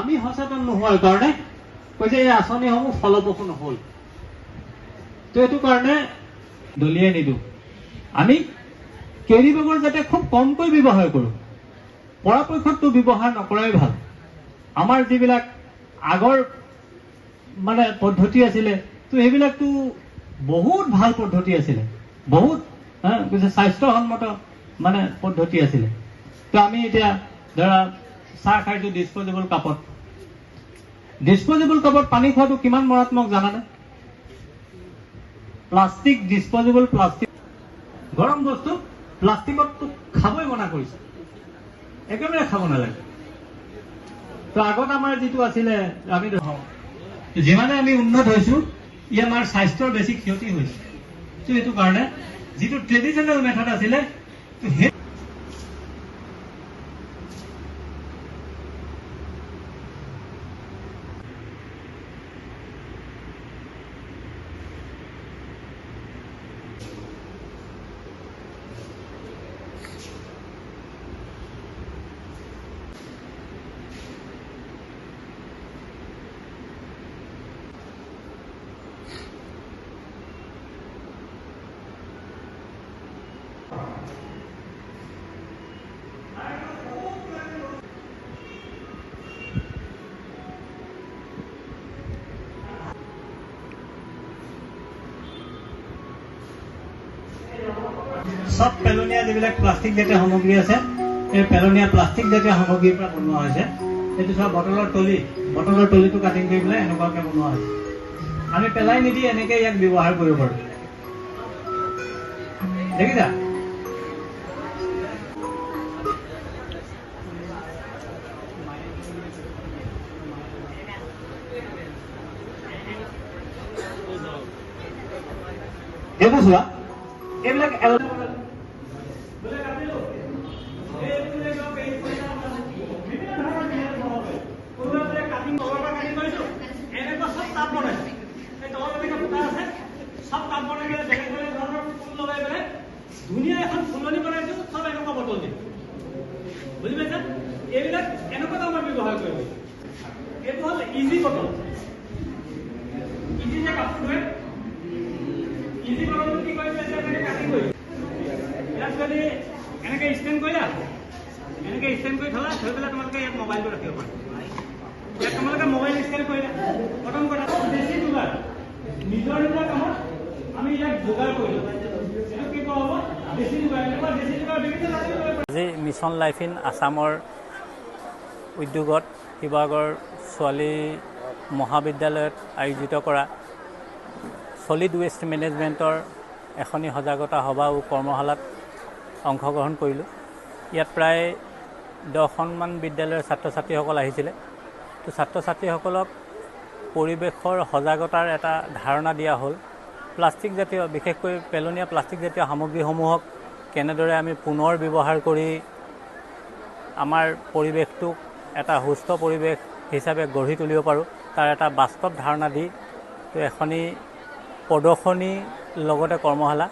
আমি সচেতন নোহোৱাৰ কাৰণে কৈছে এই আঁচনিসমূহ ফলপ্ৰসূ নহ'ল। তো এইটো কাৰণে দলিয়াই নিদিওঁ, আমি কেৰি বেগৰ যাতে খুব কমকৈ ব্যৱহাৰ কৰোঁ, পৰাপক্ষতটো ব্যৱহাৰ নকৰাই ভাল। আমাৰ যিবিলাক আগৰ মানে পদ্ধতি আছিলে, তো সেইবিলাকতো বহুত ভাল পদ্ধতি আছিলে, বহুত কৈছে স্বাস্থ্যসন্মত মানে পদ্ধতি আছিলে। তো আমি এতিয়া ধৰা চাহ খাইছো ডিছপ'জেবল কাপত, ডিছপ'জেবল কাপত পানী খোৱাটো কিমান মাৰাত্মক জানানে? প্লাষ্টিক, ডিছপ'জেবল প্লাষ্টিক, গৰম বস্তু প্লাষ্টিকততো খাবই মনা কৰিছে, একেবাৰে খাব নালাগে। তো আগত আমাৰ যিটো আছিলে, আমি যিমানে আমি উন্নত হৈছো, ই আমাৰ স্বাস্থ্যৰ বেছি ক্ষতি হৈছে। তো এইটো কাৰণে যিটো ট্ৰেডিশ্যনেল মেথড আছিলে, তো সেই চব পেলনীয়া যিবিলাক প্লাষ্টিক জাতীয় সামগ্ৰী আছে, এই পেলনীয়া প্লাষ্টিক জাতীয় সামগ্ৰীৰ পৰা বনোৱা হৈছে। এইটো চোৱা, বটলৰ তলি, বটলৰ তলিটো কাটিং কৰি পেলাই এনেকুৱাকে বনোৱা হৈছে। আমি পেলাই নিদি এনেকে ইয়াক ব্যৱহাৰ কৰিব পাৰোঁ। দেখিছা? এইবোৰ চোৱা, এইবিলাক এনেকুৱা চব টাব বনাইছে। এই তলত এনেকে ফুটা আছে, চব টাব বনাই পেলাই বেলেগ বেলেগ ধৰণৰ ফুল লগাই পেলাই ধুনীয়া এখন ফুলনি বনাইছো, চব এনেকুৱা বটল দি। বুজি পাইছা? এইবিলাক এনেকুৱা আমাৰ ব্যৱহাৰ কৰিব। এইটো হ'ল ইজি বটল, ইজি যে কাপোৰ ধুৱে ইজি বটলটো। কি কৰিছে? এনেকে কাটি কৰি ইয়াত যদি এনেকে ষ্টেণ্ড কৰিলা, এনেকে ষ্টেণ্ড কৰি থলা, থৈ পেলাই তোমালোকে ইয়াত মোবাইলটো ৰাখিব পাৰা। ইয়াত তোমালোকে মোবাইল ষ্টেণ্ড কৰিলা। প্ৰথম কথা, বেছি যোগাৰ, নিজৰ নিজৰ কামত আমি ইয়াক যোগাৰ কৰিলোঁ। এইটো কি কোৱা হ'ব? বেছি যোগাৰ। এনেকুৱা বেছি যোগাৰ বিভিন্ন ধৰণৰ। আজি মিছন লাইফ ইন আছামৰ উদ্যোগত শিৱসাগৰ ছোৱালী মহাবিদ্যালয়ত আয়োজিত কৰা ছলিড ৱেষ্ট মেনেজমেণ্টৰ এখনি সজাগতা সভা ও কৰ্মশালাত অংশগ্ৰহণ কৰিলোঁ। ইয়াত প্ৰায় 10খনমান বিদ্যালয়ৰ ছাত্ৰ ছাত্ৰীসকল আহিছিলে। তো ছাত্ৰ ছাত্ৰীসকলক পৰিৱেশৰ সজাগতাৰ এটা ধাৰণা দিয়া হ'ল। প্লাষ্টিক জাতীয়, বিশেষকৈ পেলনীয়া প্লাষ্টিক জাতীয় সামগ্ৰীসমূহক কেনেদৰে আমি পুনৰ ব্যৱহাৰ কৰি আমাৰ পৰিৱেশটোক এটা সুস্থ পৰিৱেশ হিচাপে গঢ়ি তুলিব পাৰোঁ, তাৰ এটা বাস্তৱ ধাৰণা দি তো এখনি প্ৰদৰ্শনী লগতে কৰ্মশালা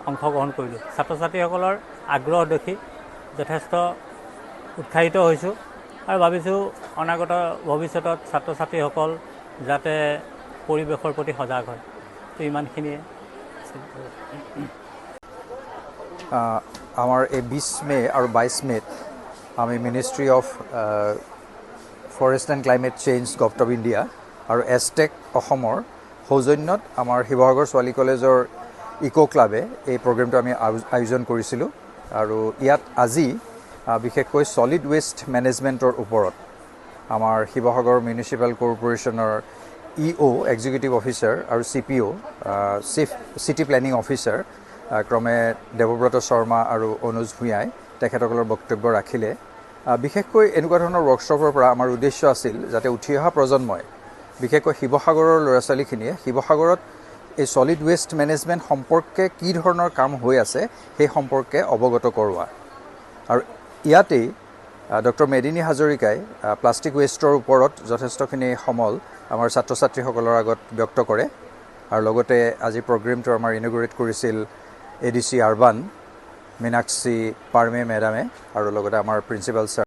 অংশগ্ৰহণ কৰিলোঁ। ছাত্ৰ ছাত্ৰীসকলৰ আগ্ৰহ দেখি যথেষ্ট উৎসাহিত হৈছোঁ আৰু ভাবিছোঁ অনাগত ভৱিষ্যতত ছাত্ৰ ছাত্ৰীসকল যাতে পৰিৱেশৰ প্ৰতি সজাগ হয়। তো ইমানখিনিয়ে। আমাৰ এই 20 মে' আৰু 22 মে'ত আমি Ministry of Forest and Climate Change, Govt of India আৰু এছটেক অসমৰ সৌজন্যত আমাৰ শিৱসাগৰ ছোৱালী কলেজৰ ইক' ক্লাবে এই প্ৰগ্ৰেমটো আমি আয়োজন কৰিছিলোঁ। আৰু ইয়াত আজি বিশেষকৈ ছলিড ৱেষ্ট মেনেজমেণ্টৰ ওপৰত আমাৰ শিৱসাগৰ মিউনিচিপাল কৰ্প'ৰেশ্যনৰ ই অ', এক্সিকিউটিভ অফিচাৰ আৰু CPO, Chief City Planning Officer ক্ৰমে দেৱব্ৰত শৰ্মা আৰু অনুজ ভূঞাই তেখেতসকলৰ বক্তব্য ৰাখিলে। বিশেষকৈ এনেকুৱা ধৰণৰ ৱৰ্কশ্বপৰ পৰা আমাৰ উদ্দেশ্য আছিল যাতে উঠি অহা প্ৰজন্মই, বিশেষকৈ শিৱসাগৰৰ ল'ৰা ছোৱালীখিনিয়ে শিৱসাগৰত এই ছলিড ৱেষ্ট মেনেজমেণ্ট সম্পৰ্কে কি ধৰণৰ কাম হৈ আছে, সেই সম্পৰ্কে অৱগত কৰোৱা। আৰু ইয়াতেই ডক্টৰ মেদিনী হাজৰিকাই প্লাষ্টিক ৱেষ্টৰ ওপৰত যথেষ্টখিনি সমল আমাৰ ছাত্ৰ ছাত্ৰীসকলৰ আগত ব্যক্ত কৰে। আৰু লগতে আজি প্ৰগ্ৰেমটো আমাৰ ইনগুৰেট কৰিছিল A D C urban Meenakshi Parme মেডামে আৰু লগতে আমাৰ প্ৰিন্সিপাল ছাৰ।